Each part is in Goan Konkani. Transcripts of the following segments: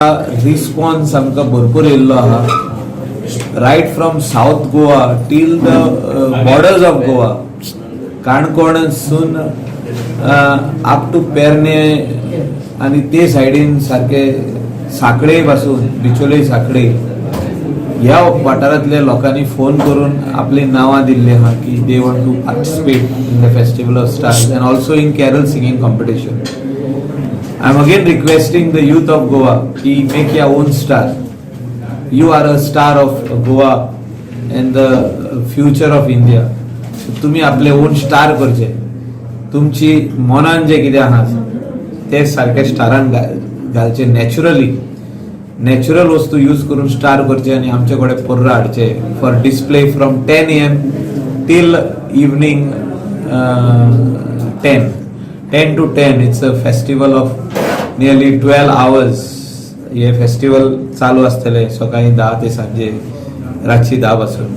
रिस्पॉन्स आमकां भरपूर येयल्लो आहा, right from South Goa till the borders of Goa. काणकोणसून up to Pernem आनी ते सायडीन सारके साखळे पासून बिचोले, साखळे ह्या वाठारांतल्या लोकांनी फोन करून आपली नांवां दिल्ली आहा की they want to participate in the Festival of Stars and also in carol singing competition. I am again requesting the youth of Goa की make your own star. You are a star of Goa and the future of India. तुम्ही आपले ओन स्टार करचे. तुमची मनान जे कितें आहा ते सारके स्टारान घालचे. नॅचरली, नॅचरल वस्तू यूज करून स्टार करचे आनी आमचे कडेन पर्रा हाडचे for display from 10 a.m. till evening 10 to 10. It's a festival of nearly 12 hours. हे फेस्टिवल चालू आसतले सकाळी 10 ते सांजे रातची 10 पासून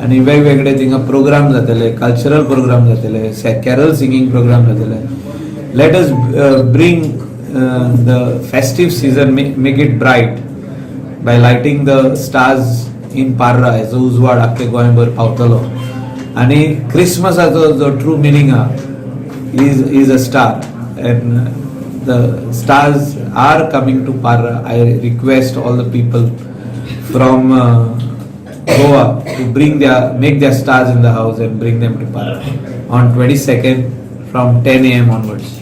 आनी वेगवेगळे थिंगा प्रोग्राम जातले, कल्चरल प्रोग्राम जातले, कॅरल सिंगींग प्रोग्राम जातले. Let us bring the festive season, make it bright by lighting the stars in Parra. हेजो उजवाड आख्खे गोंयभर पावतलो आनी क्रिसमसाचो जो ट्रू मिनींग आहा is a star, and the stars are coming to Parra. I request all the people from Goa to bring their make their stars in the house and bring them to Parra on 22nd from 10 a.m. onwards.